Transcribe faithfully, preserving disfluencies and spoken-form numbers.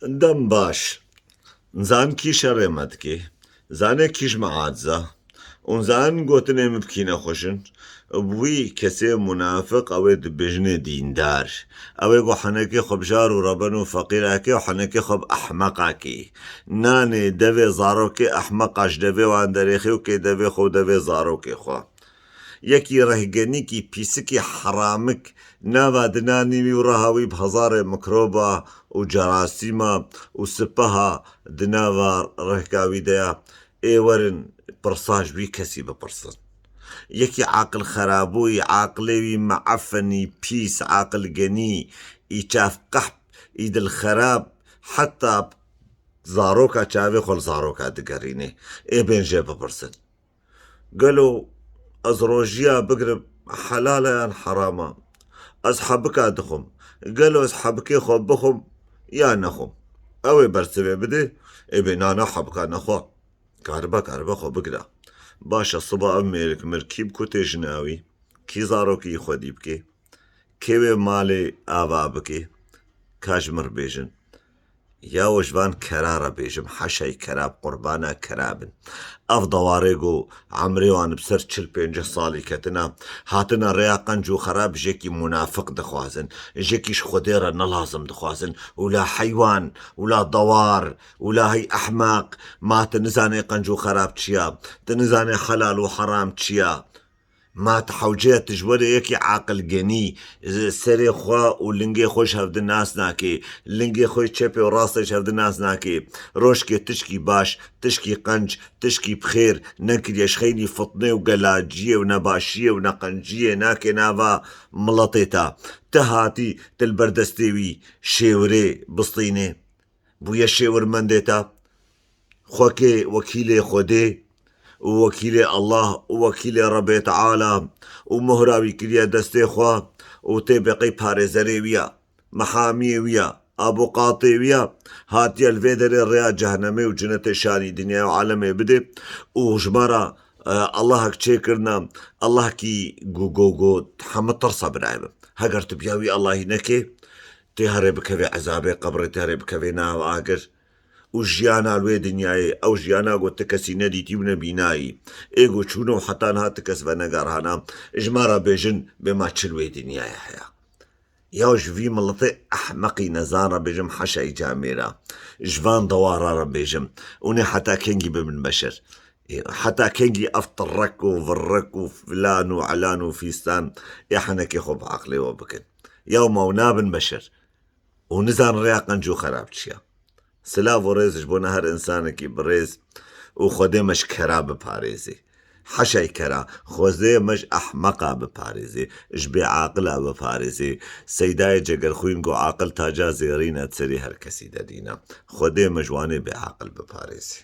Dem baş. Zan kî şerê me dikê, zanê kî ji me aciz e. Û zan gotinê min bi kî nexweş in. Bi wî kesê munafiq ew ê dibêjinê dîndar. Ew ê ku henekê xwe bi jar û reben û feqîrakê û henekê xwe bi ehmeqakê. Nanê devê zarokê ehmeqa ji devê wan derêxê û kê devê xwe û devê zarokê xwe. Yekî rehgenîkî pîsikî heramik nava dinanî wî û reha wî bi hezarê mikroba û cerasîma û sipeha di nava rehka wî de ya. Ê werin pirsa ji wî kesî bipirsin. Yekî aqil xerabûyî, aqilê wî meefinî, pîs, aqilgenî, î çav qehp, î dil xerab, heta zaroka çavê xwe li zaroka digerînê. Ê bên jê bipirsin. Gelo ez rojiya bigrim helal e yan heram e? Ez hebika dixwim. Gelo ez hebikê xwe bixwim ya nexwim? Ew ê bersivê bide, ê bê nana hebika nexwe. Karibe, karibe xwe bigire. Baş e, siba ev mêrik mir kî bi ku tê jina wî? Kî zarokî xwedî bike? Kê wê malê ava bike? Ka ji mir bêjin. Ya we ji van kera re bêjim, heşay kera, qurbana kera bin. Ev dewarê ku emrê wan bi ser çil pêncî salî ketina, hatina rêya qenc û xerab, jekî munafiq dixwazin, jekî ji Xwedê re ne lazim dixwazin, û la heywan, û la dewar, û la hey ehmeq, ma tu nizanê qenc û xerab çi ya, tu nizanê helal û heram çi ya. Ma tu hewce ye, tu ji werê yekî aqilgenî, serê xwe û lingê xwe ji hevdin nas nakê, lingê xwe çepê û rastê ji hevdin nas nakê. Rojkê tişkî baş, tişkî qenc, tişkî bi xêr nekiriye, ji xeynî fitnê û gelaciyê û nebaşiyê û neqenciyê nakê nava miletê te. Tu hatî, tu li ber destê wî şêwirê bistînê. Bûye şêwirmendê te. Xwekê wekîlê Xwedê û wekîlê Allah û wekîlê Rebê Teala û mohra wî kiriye destê xwe û tê beqey parêzerê wî ya, mehamiyê wî ya, abûqatê wî ya, hatiye li vê derê rêya cehennemê û cinetê şanî dinyayê û alemê bidê û ji me re, e, Allahek çêkirine, Allahkî go, go, go, hemû tirsa birayê bin. Heger tu biya wî Allahî nekê, tê herê bikevê ezabê qebrê, tê herê bikevê nav agir. Û jiyana li wê dinyayê, ew jiyana ku ti kesî nedîtî û nebînayî. Ê ku çûne û heta niha ti kes venegerhana, ji me re bêjin, bê ma çi li wê dinyayê heye. Ya ji vî miletê ehmeqî nezan re bêjim, heşa î camêra. Ji van dewara re bêjim. Û nê heta kengî bibin beşer. Ê, heta kengî ev tirrek û virrek û filan û elan û fîstan ê henekê xwe bi aqlê we bikin. Ya ma û nabin beşer. Û nizan rêya qenc û xerab çi ya. Silav û rêz ji bona her insanekî birêz û Xwedê me ji kera biparêzê. Heşay kera, Xwedê me ji ehmeqa biparêzê, ji bêaqila biparêzê. Seydayê Cegerxwîn got, aqil taca zêrîn e, di serê her kesî de nîne. Xwedê me ji wanê bêaqil biparêzê.